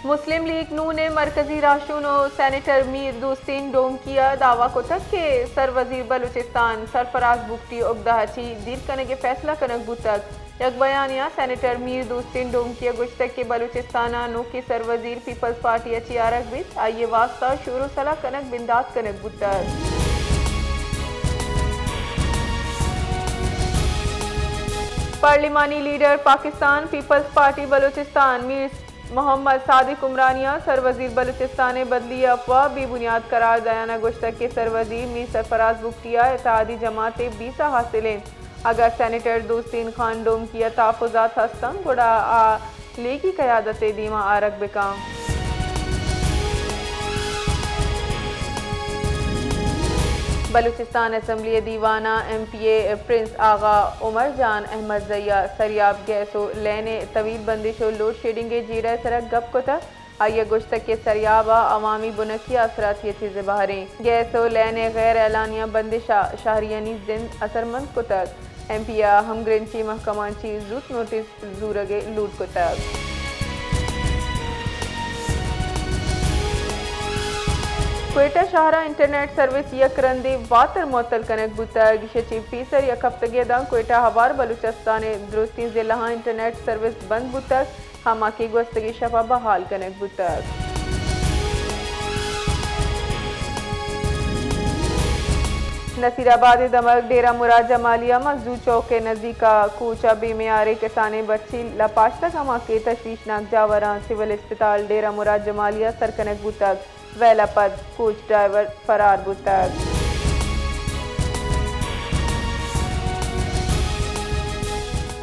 مسلم لیگ نون ءِ مرکزی راہشون ءُ سینیٹر میر دوستین ڈومکی ءَ دعوی کتگ کہ سروزیر بلوچستان سرفراز بگٹی اگدہ ءَ چہ دیر کنگ ءِ فیصلہ کنگ بوتگ۔ یک بیانیہ ءَ سینیٹر میر دوستین ڈومکی ءَ گوشتگ کہ بلوچستان ءِ نوکیں سروزیر پیپلز پارٹی ءَ چہ آرگ بیت، آئی ءِ واستہ شور ءُ صلاح کنگ بندات کنگ بوتگ۔ پارلیمانی لیڈر پاکستان پیپلز پارٹی بلوچستان میر محمد صادق عمرانی ءَ سروزیر بلوچستان ءِ بدلی ءِ افواہ بے بنیاد قرار دئیان ءَ گوشتگ کہ سروزیر میر سرفراز بگٹی ءَ اتحادی جماعت ءِ بیسہ حاصل انت۔ اگاں سینیٹر دوستین خان ڈومکی ءَ تحفظات ہست انت، گڑا آ لیگی قیادت ءِ دیما آرگ بکن۔ بلوچستان اسمبلی ءِ دیوان ءَ ایم پی اے پرنس آغا عمر جان احمدزئی ءَ سریاب گیس ءُ لین ءِ طویل بندش ءُ لوڈ شیڈنگ ءِ جیڑہ ءِ سرا گپ کتگ۔ آئی ءَ گوشتگ کہ سریاب ءَ عوامی بنکی آسراتی ءِ چیزے بہریں۔ گیس ءُ لین ءِ غیر اعلانیہ بندش ءَ شہریانی زند اثرمند کتگ۔ ایم پی اے ءَ ہمگرنچی محکمہاں چہ زوت نوٹس زورگ ءِ لوٹ کتگ۔ کوئٹہ شہر ءَ انٹرنیٹ سروس یک رندے واتر معطل کنگ بوتگ۔ ایشی ءَ چہ پیسر یک ہفتگے داں کوئٹہ ہوار بلوچستان ءِ درستیں ضلعاں انٹرنیٹ سروس بند بوتگ۔ ہما کہ گوستگیں شپ ءَ بحال کنگ بوتگ۔ نصیر آباد ءِ دمگ ڈیرہ مراد جمالی ءَ مزدور چوک ءِ نزیک ءَ کوچ ءَ بے میاریں کسانیں بچی لپاشتگ، ہما کہ تشویشناک جاوراں سول اسپتال ڈیرہ مراد جمالی ءَ سر کنگ بوتگ۔ ویل ءَ پد کوچ ڈرائیور فرار بوتگ۔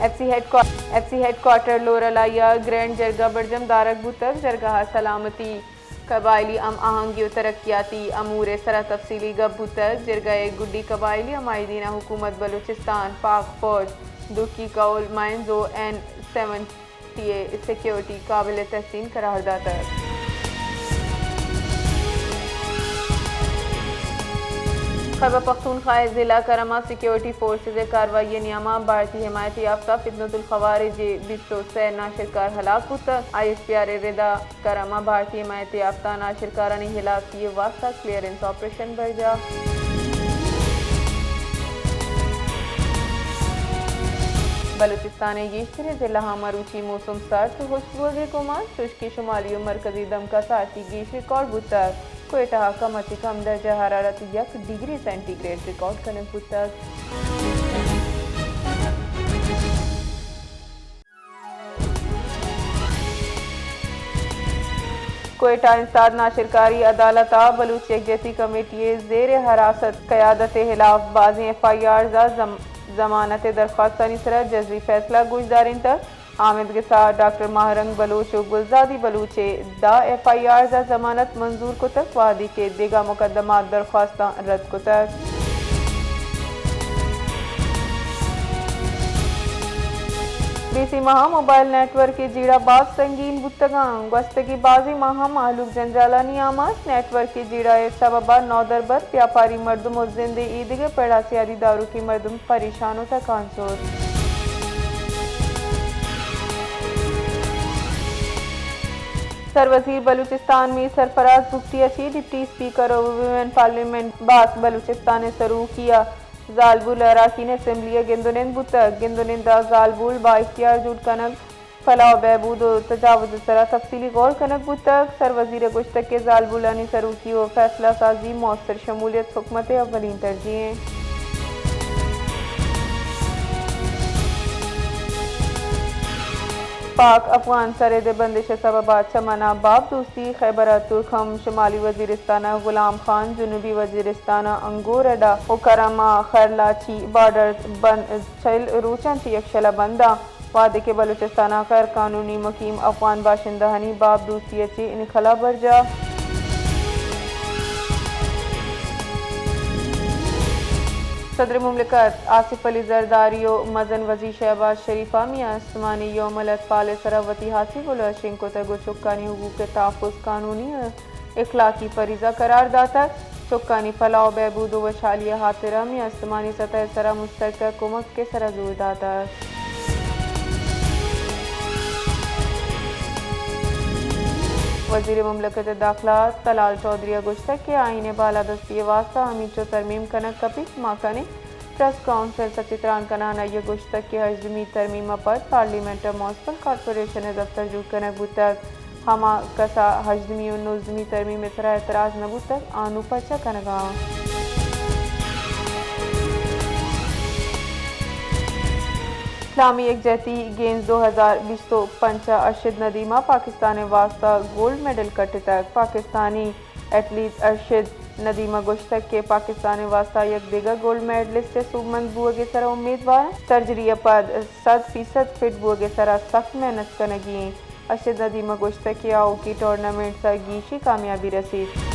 F C headquarter-, F C headquarter Loralai ءَ گرینڈ جرگہ برجم دارگ بوتگ۔ جرگہ ءَ سلامتی، قبائلی ہم آہنگی ءُ ترقیاتی امور ءِ سرا تفصیلی گپ بوتگ۔ جرگہ ءِ گڈی قبائلی ہمائیدین ءَ حکومت بلوچستان، پاک فوج، ڈوکی کول مائنز ءُ این سیون ٹی ءِ سیکیورٹی قابل تحسین قرار داتگ۔ خیبر پختونخوا ءِ ضلع کرم ءَ سیکیورٹی فورسز ءِ کاروائی ءِ نیام ءَ بھارتی حمایت یافتہ فتنۃ الخوارج ءِ بیست ءُ سئے ناشرکار ہلاک بوتگ۔ آئی ایس پی آر ءِ رد ءَ کرم ءَ بھارتی حمایت یافتہ ناشرکارانی ہلاسی ءِ واستہ کلیئرنس آپریشن برجاہ۔ بلوچستان ءِ گیشتریں ضلعاں مروچی موسم سرد ءُ ہشک بوگ ءِ گمان، چوشکہ شمالی ءُ مرکزی دمگ ءَ سارتی گیش ریکارڈ بوتگ۔ کوئٹہ ءَ کم ءَ چہ کم درجہ حرارت یک ڈگری سینٹی گریڈ ریکارڈ کنگ بوتگ۔ کوئٹہ انسداد ناشرکاری عدالت ءَ بلوچ یکجہتی کمیٹی ءِ زیر حراست قیادت ءِ ہلاف بازیں ایف آئی آرز ءَ زم-، ضمانت ءِ درخواستانی سرا ججی فیصلہ گوشدارینتگ۔ آمید گسا ڈاکٹر ماہ رنگ بلوچ ءُ گلزادی بلوچ ءِ دہ ایف آئی آرز ءَ ضمانت منظور کتگ، وہدے کہ دگہ مقدمات درخواستاں رد کتگ۔ بی سی ماہ ءَ موبائل نیٹ ورک ءِ جیڑہ باز سنگین بوتگاں۔ گوستگیں بازیں ماہاں مہلوک جنجالانی آماچ، نیٹ ورک ءِ جیڑہ ءِ سبب ءَ نودربر، بیاپاری مردم ءُ زند ءِ ایدگہ پڑ ءَ سیادی داروکیں مردم پریشان ءُ تکان زرت۔ سروزیر بلوچستان میر سرفراز بگٹی ءَ چہ ڈپٹی اسپیکر ءُ ویمن پارلیمنٹ باک بلوچستان ءِ سروکی ءَ زالبول اراکین اسمبلی ءَ گند ءُ نند بوتگ۔ گند ءُ نند ءَ زالبول با اختیار جوڑ کنگ، فلاح ءُ بہبود ءُ تجاوز ءِ سرا تفصیلی غور کنگ بوتگ۔ سروزیر ءَ گوشتگ کہ زالبولانی سروکی ءُ فیصلہ سازی مؤثر شمولیت حکومت ءِ اولین ترجیح اِنت۔ پاک افغان سرحد ءِ بندش ءِ سبب ءَ چمن ءَ باب دوستی، خیبر ءِ تورکھم، شمالی وزیرستان ءِ غلام خان، جنوبی وزیرستان ءِ انگور اڈا ءُ کرم ءِ خیرلاچی بارڈر بند چل روچاں چہ یکشل ءَ بند اَنت، وھدے کہ بلوچستان ءَ غیر قانونی مقیم افغان باشندہانی باب دوستی ءَ چہ انخلا برجاہ۔ صدر مملکت آصف علی زرداری ءُ مزن وزیر شہباز شریف ءَ میان استمانی یوم الاطفال ءِ سرا وتی ہاتھی گلہ شنگ کتگ ءُ چکانی حقوق ءِ تحفظ قانونی ءُ اخلاقی فریضہ قرار داتگ۔ چکانی فلاح ءُ بہبود ءُ وشحالی ءِ ہاترا میان استمانی سطح ءِ سرا مشترکہ کمک ءِ سرا زور داتگ۔ وزیر مملکت داخلہ طلال چوہدری ء گوشتگ کہ آئین ء بالادستی ء واستہ ہمینچو ترمیم کنگ کپیت، ما کنیں۔ پریس کانفرنس ء چہ تران کنان آئی ء گوشتگ کہ ہژدمی ترمیم ء پد پارلیمنٹ ء میونسپل کارپوریشن ء دفتر جوڑ کنگ بوتگ، ہما کس ء ہژدمی و نوزدمی ترمیم ء سرا اعتراض نہ بوتگ، آ نوں پرچا کنگ ء انت؟ اسلامی یکجہتی گیمز دو ہزار بیست و پنچ ء ارشد ندیم ء پاکستان ء واستہ گولڈ میڈل کٹتگ۔ پاکستانی ایتھلیٹ ارشد ندیم ء گوشتگ کہ پاکستان ء واستہ یک دگہ گولڈ میڈلسٹ ء سوبمند بوگ ء سرا امیدوار انت۔ سرجری ء پد سد فیصد فٹ بوگ ء سرا سخت محنت کنگی انت۔ ارشد ندیم ء گوشتگ کہ آؤکی ٹورنامنٹس ء گیشیں کامیابی رسیت۔